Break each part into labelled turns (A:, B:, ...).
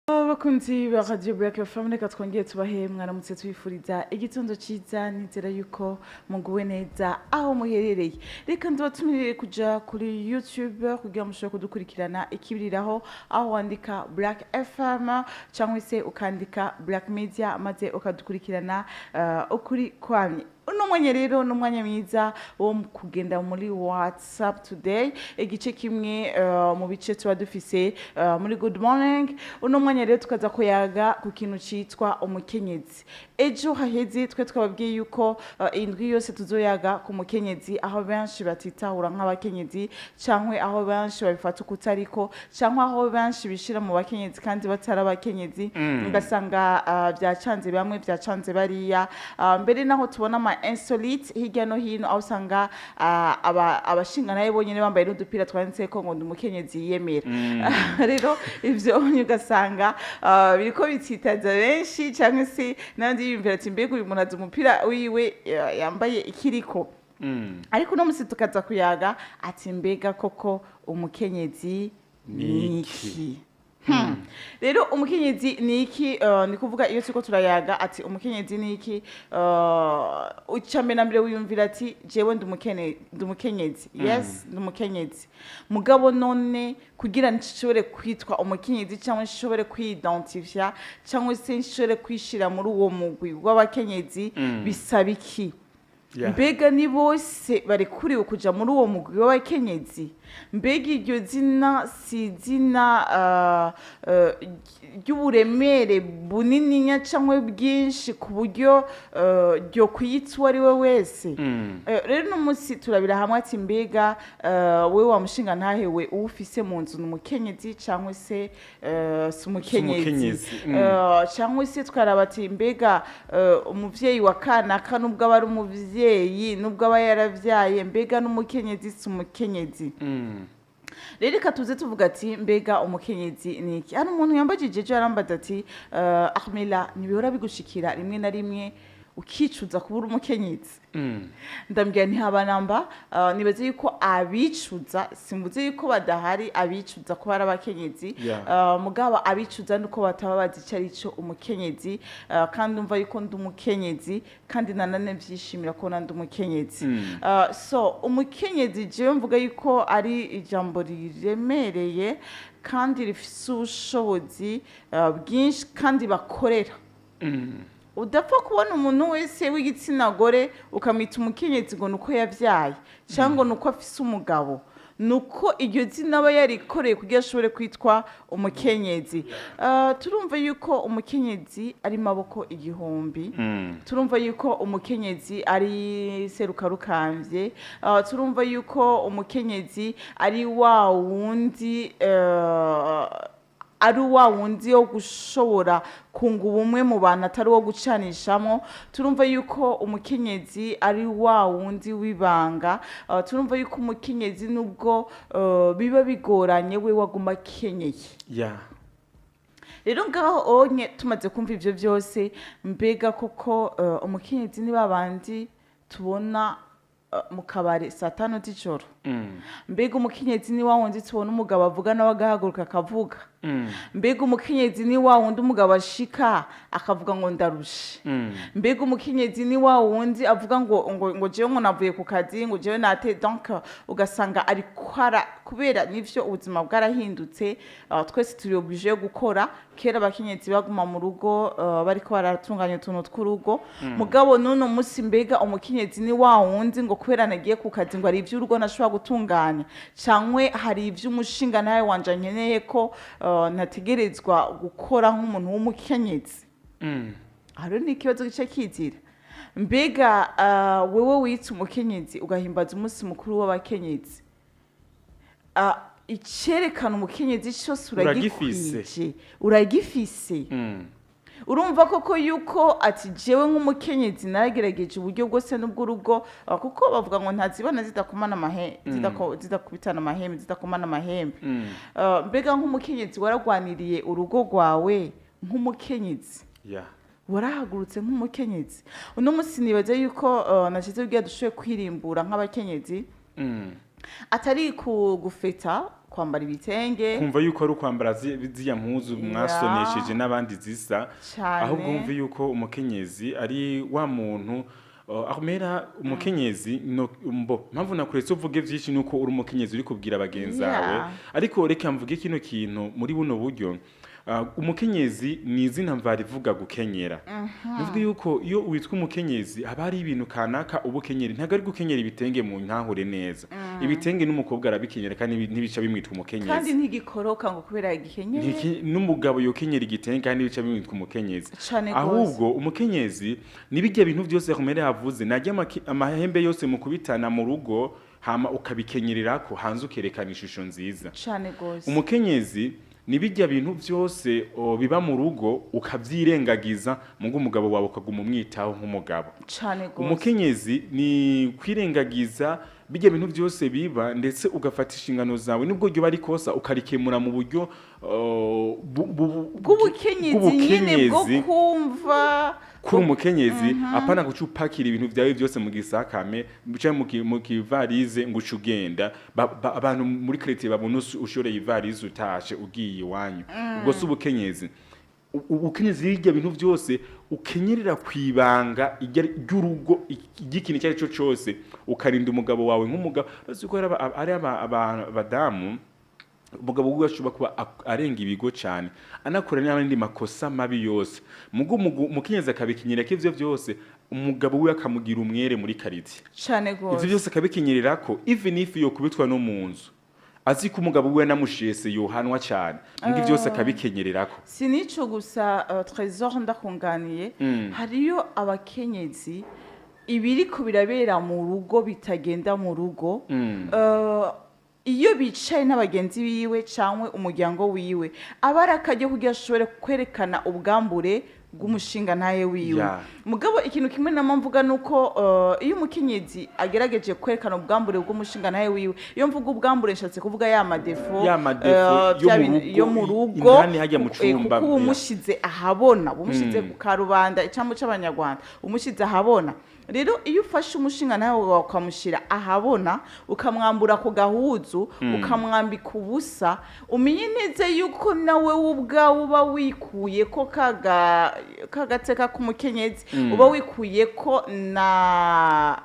A: Abakunzi ba Radio Black FM, reka twongeye tubahe mwaramutse, tubifuriza igitondo ciza. Nizera yuko muguwe neza aho muherereye. Reka ndabatumirire kuja kuri YouTube kugira mushobore kudukurikirana ikibiriraho, aho wandika Black FM cyangwa se ukandika Black Media, maze ukadukurikirana ukuri kwamye. Uno mwanya rero ni umwanya mwiza wo kugenda muri WhatsApp Today, igice kimwe mu bice tuba dufise muri Good Morning. Uno mwanya rero tukaza kuyaga ku kintu citwa umukenyezi. Ejo haheze twe twababwiye yuko indwi yose tuzoyaga ku mukenyezi, aho benshi batitahura nk'abakenyezi, canke aho benshi babifata ukutariko, canke aho benshi bishira mu bakenyezi kandi batari abakenyezi, ugasanga vyacanze bamwe, vyacanze bariya. Mbere naho tubona ama insolite hirya no hino, aho usanga abashinga nayo bonyene bambaye n'udupira twanditseko ngo "Ndi umukenyezi yiyemera". Rero ivyo ugasanga biriko bitsitaza benshi, canke se n'abandi biyumvira ati: "Mbega uyu muntu azi umupira wiwe yambaye ikiriko?" Ariko uno musi tukaza kuyaga ati: "Mbega koko umukenyezi
B: ni
A: niki?" Rero umukenyezi ni iki? Ni kuvuga iyo turiko turayaga ati umukenyezi ni iki, uca mbere na mbere wiyumvira ati: "Jewe ndi umukenyezi, yes, ndi umukenyezi." Mugabo none kugira nshobore kwitwa umukenyezi, cyangwa nshobore kwidentifia, cyangwa se nshobore kwishira muri uwo mugwi w'abakenyezi, bisaba iki? Mbega ni bose barekuriwe kuja muri uwo mugwi w'abakenyezi? Mbega iryo zina si izina ry'uburemere bunininya cyangwa bwinshi ku buryo ryo kwiyitsa uwo ari we wese? Rero uno munsi turabira hamwe ati: mbega wewe wa mushinga ntahewe uwo ufise mu nzu ni umukenyezi cyangwa se si umukenyezi?
B: Umukenyezi.
A: Cyangwa se twaraba ati: mbega umuvyeyi wa kanaka, nubwo aba ari umuvyeyi, nubwo aba yaravyaye, mbega n'umukenyezi, si umukenyezi? Rero reka tuze tuvuga ati: mbega umukenyezi ni iki? Hano umuntu yambajije ejo, yarambaza ati: "Ahmela, ntibihora bigushikira rimwe na rimwe ukicuza kubura umukenyezi?" Ndambwira ntihaba namba. Nibaze yuko abicuza, simbuze yuko badahari abicuza kuba ari abakenyezi. Mugabo abicuza nuko bataba bazi icyo ari cyo umukenyezi. Kandi umva yuko ndi umukenyezi, kandi nanane vyishimira kubona ndi umukenyezi. So umukenyezi, jewe mvuga yuko ari ijambo riremereye kandi rifise ubushobozi bwinshi kandi bakorera. Udapfa kubona umuntu wese w'igitsina gore ukamwita umukenyezi ngo ni uko yabyaye cyangwa ngo ni uko afise umugabo, ni uko iryo zina aba yarikoreye kugira ashobore kwitwa umukenyezi. Turumva yuko umukenyezi ari maboko igihumbi. Turumva yuko umukenyezi ari serukarukambye. Turumva yuko umukenyezi ari wa wundi wo gushobora kunga ubumwe mu bantu, atari uwo gucanishamo. Turumva yuko umukenyezi ari wa wundi w'ibanga. Turumva yuko umukenyezi, nubwo biba bigoranye, we waguma akenyeye. Rero ngaho onye tumaze kumva ivyo byose, mbega koko umukenyezi ni babandi tubona mu kabari saa 5 z'ijoro? Mbega umukenyezi ni wa wundi tubona umugabo avuga nawe agahaguruka akavuga? Mbega umukenyezi ni wa wundi umugabo ashika akavuga ngo "Ndarushe"? Mbega umukenyezi ni wa wundi avuga ngo "Jewe ngo navuye ku kazi", ngo "Jewe nate"? Donc ugasanga ari kwara kubera nivyo ubuzima bwarahindutse. Twese turi obligé yo gukora. Kera abakenyezi baguma mu rugo, bariko baratunganya utuntu tw'urugo. Mugabo n'uno munsi, mbega umukenyezi ni wa wundi ngo kubera nagiye ku kazi, ngo hari ivy'urugo nashobora gutunganya, cankwe hari ivy'umushinga nawe wanje nkeneye ko ntategerezwa gukora nk'umuntu w'umukenyezi? Aho rero ni ikibazo gice kizira. Mbega wewe witse umukenyezi, ugahimbaza umunsi mukuru w'abakenyezi, icerekana umukenyezi cyose
B: Uragifise.
A: Uragikwije, uragifise? Urumva koko yuko ati: "Jewe nk'umukenyezi naragerageje uburyo bwose n'ubw'urugo"? Kuko bavuga ngo ntazibona zidakomana amahe, zidakubitana amahembe, zidakomana amahembe. Mbega nk'umukenyezi waragwaniriye urugo rwawe nk'umukenyezi? Warahagurutse nk'umukenyezi? Uno munsi nibaza yuko nashize kugira dushoboye kwirimbura nk'abakenyezi, atari ku gufeta. Kwambara ibitenge.
B: Kumva yuko ari ukwambara ziriya mpuzu mwasonesheje n'abandi zisa.
A: Cane.
B: Ahubwo wumve yuko umukenyezi ari wa muntu, Armera, umukenyezi no mbo mpamvu nakuretse uvuge vyinshi nuko uri umukenyezi uri kubwira bagenzi bawe. Ariko reka mvuge kino kintu muri buno buryo. Umukenyezi ni izina mvarivuga gukenyera. Nivuga yuko iyo witwa umukenyezi haba hari ibintu kanaka uba ukenyera. Ntabwo ari gukenyera ibitenge, mu ntahure neza. Ibitenge n'umukobwa arabikenyera kandi ntibica bimwitwa umukenyezi.
A: Kandi ntigikoroka ngo kubera igikenyere.
B: N'umugabo yokenyera igitenge kandi bica bimwitwa umukenyezi.
A: Cane gose.
B: Ahubwo umukenyezi ni bijya bintu byose Armera yavuze, najya amahembe yose mu kubitana mu rugo, hama ukabikenyererako hanze ukerekana ishusho nziza.
A: Cane gose.
B: Umukenyezi ni bijya bintu byose biba mu rugo ukabyirengagiza, mugo umugabo wawe ukaguma umwitaho nk'umugabo.
A: Cane gose.
B: Umukenyezi ni kwirengagiza bijya bintu byose biba, ndetse ugafata inshingano zawe nubwo ryo bari kosa ukarikemura mu buryo
A: bw'ubukenyezi nyene bwo
B: bw'ubukenyezi.
A: Kumva.
B: Kuri umukenyezi, apana guca upakira ibintu byawe byose mu gisakame canke mu kivarize ngo uce ugenda. Abantu muri quartier babona ushoreye ivarize utashe ugiye iwanyu, ubwo si ubukenyezi. Ubukenyezi hirya bintu byose ukenyerera kwibanga ry'urugo, ry'ikintu icyo ari cyo cyose, ukarinda umugabo wawe nk'umugabo. Bazi ko hari abadamu umugabo wiwe ashobora kuba arenga ibigo cyane, anakora n'andi makosa mabi yose, mugo umukenyezi akabikinyira ko ivyo byose, umugabo wiwe akamugira umwere muri quartier.
A: Cane
B: Ivyo
A: gose.
B: byose akabikinyirira ko, even if yokubitwa no mu nzu, azi ko umugabo wiwe namushese yohanwa cyane, mugo ivyo byose akabikenyererako.
A: Si nico gusa, Trésor, ndakunganiye. Hariyo abakenyezi ibiriko birabera mu rugo bitagenda mu rugo. Iyo bicaye n'abagenzi biwe cyangwa umuryango wiwe, aba ari akaryo kugira ashobore kwerekana ubwambure bw'umushinga ntaye wiwe. Mugabo ikintu kimwe nama mvuga nuko iyo umukenyezi agerageje kwerekana ubwambure bw'umushinga ntaye wiwe, iyo mvuga ubwambure nshatse kuvuga ya ma défauts,
B: Ya ma défauts yo
A: bya
B: mu
A: bintu- yo mu
B: rugo,
A: rugo,
B: indani hajya mu cumba,
A: kuko uba umushize ahabona, uba umushize ku karubanda, icambo c'Abanyarwanda, umushize ahabona. Rero iyo ufashe umushinga nawe wawe ukamushyira ahabona, ukamwambura ku gahuzu, ukamwambika ubusa, umenye neza yuko nawe ubwawe uba wikuye ko kagateka k'umukenyezi, uba wikuye ko na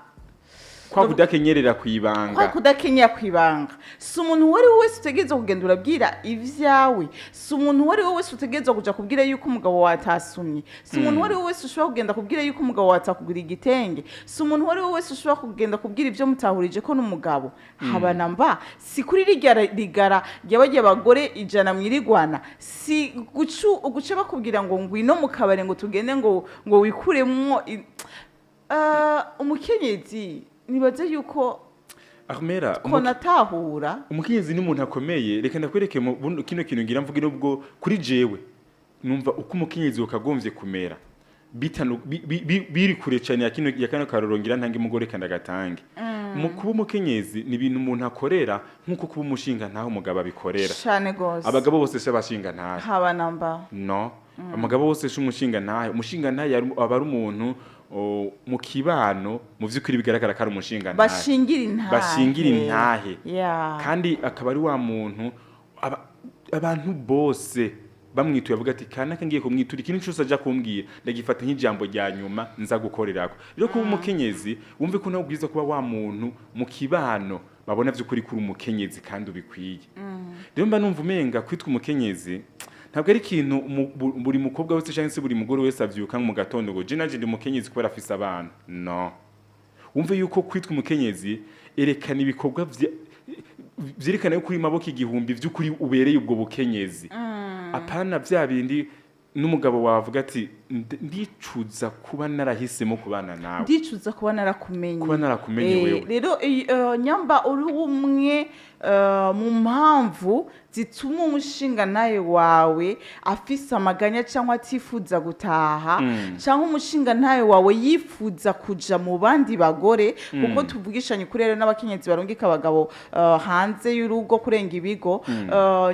B: Kwa kudakenyerera
A: kwa
B: kwibanga.
A: Kudakenyera kwibanga. Si umuntu uwo ari we wese utegerezwa kugenda urabwira ivyawe, si umuntu uwo ari we wese utegerezwa kuja kubwira yuko umugabo watasumye, si umuntu uwo ari we wese ushobora kugenda kubwira yuko umugabo watakugura igitenge, si umuntu uwo ari we wese ushobora kugenda kubwira ivyo mutahurije ko n'umugabo haba na mba. Si kuri rirya rigara ry'abarya abagore 100 mwirigwana, si guca bakubwira ngo ngwino mu kabare, ngo tugende, ngo wikuremwo umukenyezi nibaze yuko
B: Ahmera,
A: ko natahura.
B: Umukenyezi ni umuntu akomeye. Reka ndakwereke mu kino kintu ngira mvuge, nubwo kuri jewe numva uko umukenyezi wakagombye kumera bitanu biri kure cyane ya kino ya kano karoro ngira ntange umugore kandi agatange. Mu kuba umukenyezi ni ibintu umuntu akorera nk'uko kuba umushinga ntaho umugabo abikorera.
A: Cane gose.
B: Abagabo bose se abashinga ntahe?
A: Haba namba.
B: No, umugabo wose si umushinga ntahe. Umushinga ntahe aba ari umuntu mu kibano mu vy'ukuri bigaragara ko ari umushinga ntahe.
A: Bashingira intahe.
B: Bashingira intahe. Kandi akaba ari wa muntu abantu bose bamwituye avuga ati kanaka ngiye kumwitura, ikintu cyose aja kumbwira ndagifata nk'ijambo rya nyuma nza gukorerako. Rero kuba umukenyezi, wumve ko nawe ubwiza kuba wa muntu mu kibano babona vy'ukuri kuri umukenyezi kandi ubikwiye. Rero mba numva umenga kwitwa umukenyezi ntabwo ari ikintu buri mukobwa wese cyangwa se buri mugore wese avyuka mu gatondo ngo je nanje ndi umukenyezi kubera afise abana. No, wumve yuko kwitwa umukenyezi, erekana ibikorwa vyerekana yuko uri maboko igihumbi vy'ukuri ubereye ubwo bukenyezi, apana vya bindi n'umugabo wavuga ati "Ndicuza kuba narahisemo kubana nawe."
A: Ndicuza kuba narakumenye.
B: Kuba narakumenye. Wewe.
A: Rero nyamba uri umwe mu mpamvu zituma umushinga nawe wawe afise amaganya cyangwa atifuza gutaha, cyangwa umushinga nawe wawe yifuza kuja mu bandi bagore, kuko tuvugishanye kuri rero n'abakenyezi barungika abagabo hanze y'urugo kurenga ibigo,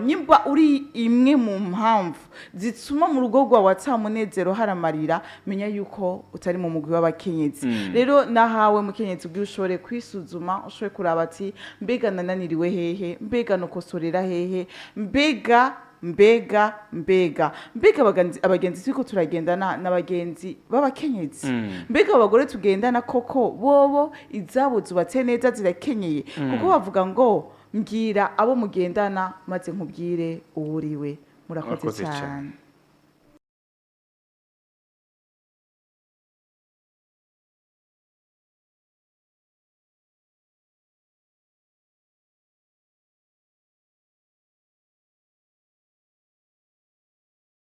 A: nyimba uri imwe mu mpamvu zituma mu rugo rwawe atamunezero, hari ataramarira, menya yuko utari mu mugwi w'abakenyezi. Rero nahawe mukenyezi ubwiye ushobore kwisuzuma, ushobore kuraba ati mbega nananiriwe hehe, mbega nukosorera hehe, mbega mbega mbega mbega abagenzi turiko turagendana n'abagenzi b'abakenyezi, mbega abagore tugendana koko bobo izabo zubatse neza zirakenyeye? Kuko bavuga ngo mbwira abo mugendana maze nkubwire uwuriwe. Murakoze
B: Murakoze
A: cyane.
B: Cyane.